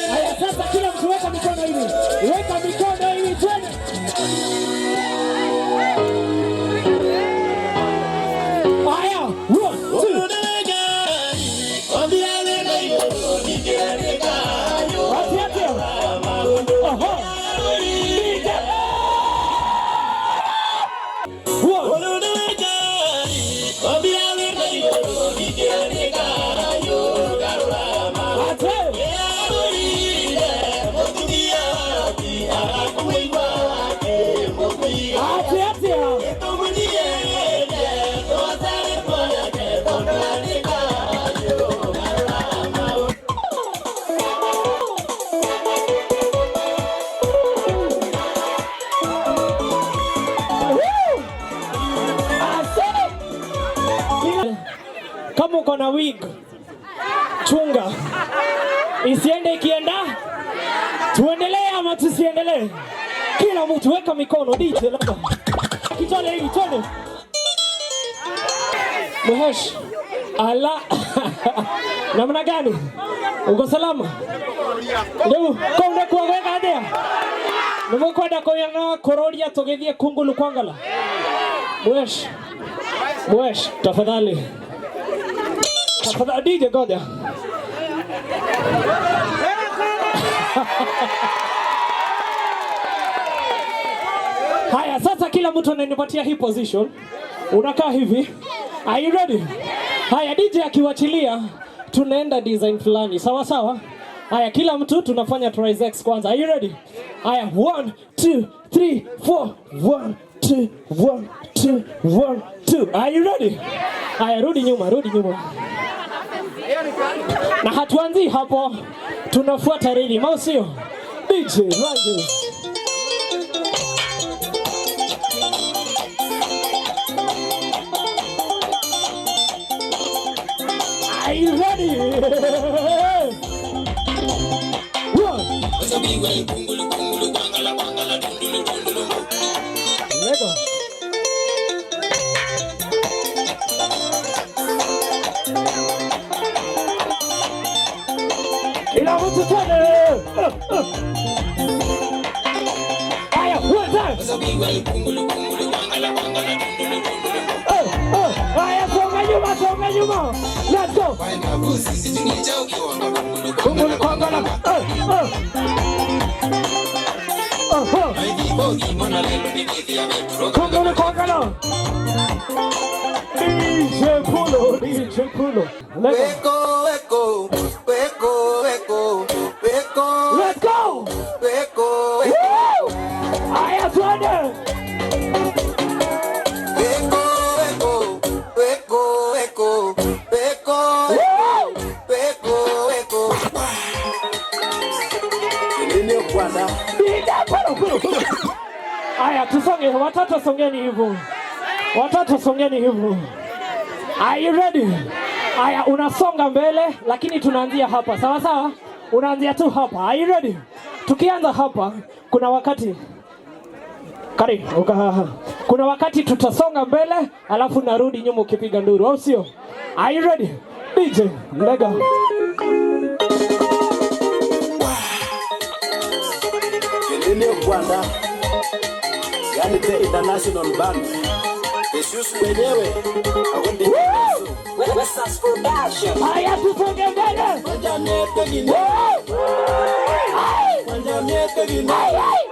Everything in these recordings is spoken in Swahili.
Haya sasa, kila mtu weka mikono hivi, weka mikono hivi, twende. Haya, 1 2. Kama uko na wig, chunga isiende ikienda. Tuendelee ama tusiendelee? Kila mtu weka mikono DJ labda kitole hivi, twende. Muhesh ala namna gani? Uko salama? Ndio konde kuweka adia nimukwenda kuyana kororia tugithie kungulu kwangala. Muhesh, Muhesh tafadhali. Tafadhali DJ goja. Haya sasa, kila mtu ananipatia hii position. Unakaa hivi. Are you ready? Haya, DJ akiwachilia tunaenda design fulani. Sawa sawa? Haya, kila mtu tunafanya trizex kwanza. Are you ready? Haya, 1 2 3 4 1 2 1 2 1 2. Are you ready? Haya, rudi nyuma, rudi nyuma. Na hatuanzi hapo, tunafuata rhythm, au sio? DJ Rangi. Are you ready? 1. Lego. Kila mtu twende. Haya, one time. Haya, songa nyuma, songa nyuma. Let's go. Kungulu kwangala. Kungulu kwangala. DJ Pulo, DJ Pulo. Let's go. Eko, eko, eko, eko. Let's go. Eko, eko. Haya, twende. Eko, eko, eko, eko, eko. Eko, eko. Nini kwanza? DJ Pulo, Pulo, Pulo. Haya, tusonge, watatu songeni hivyo. Watatu songeni hivyo. Are you ready? Haya, unasonga mbele lakini tunaanzia hapa. Sawa sawa? Unaanzia tu hapa. Are you ready? Tukianza hapa, kuna wakati karibu, ukahaha. Kuna wakati tutasonga mbele alafu narudi nyuma ukipiga nduru, au sio? Are you ready? DJ Lega. Nini kwanza? Yani the international band. Jesus mwenyewe. Awendi. Haya, tusonge mbele. Ai, ai.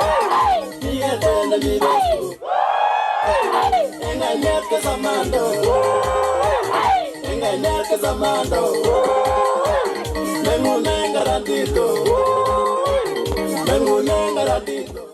Rafiki. Ai. Ai.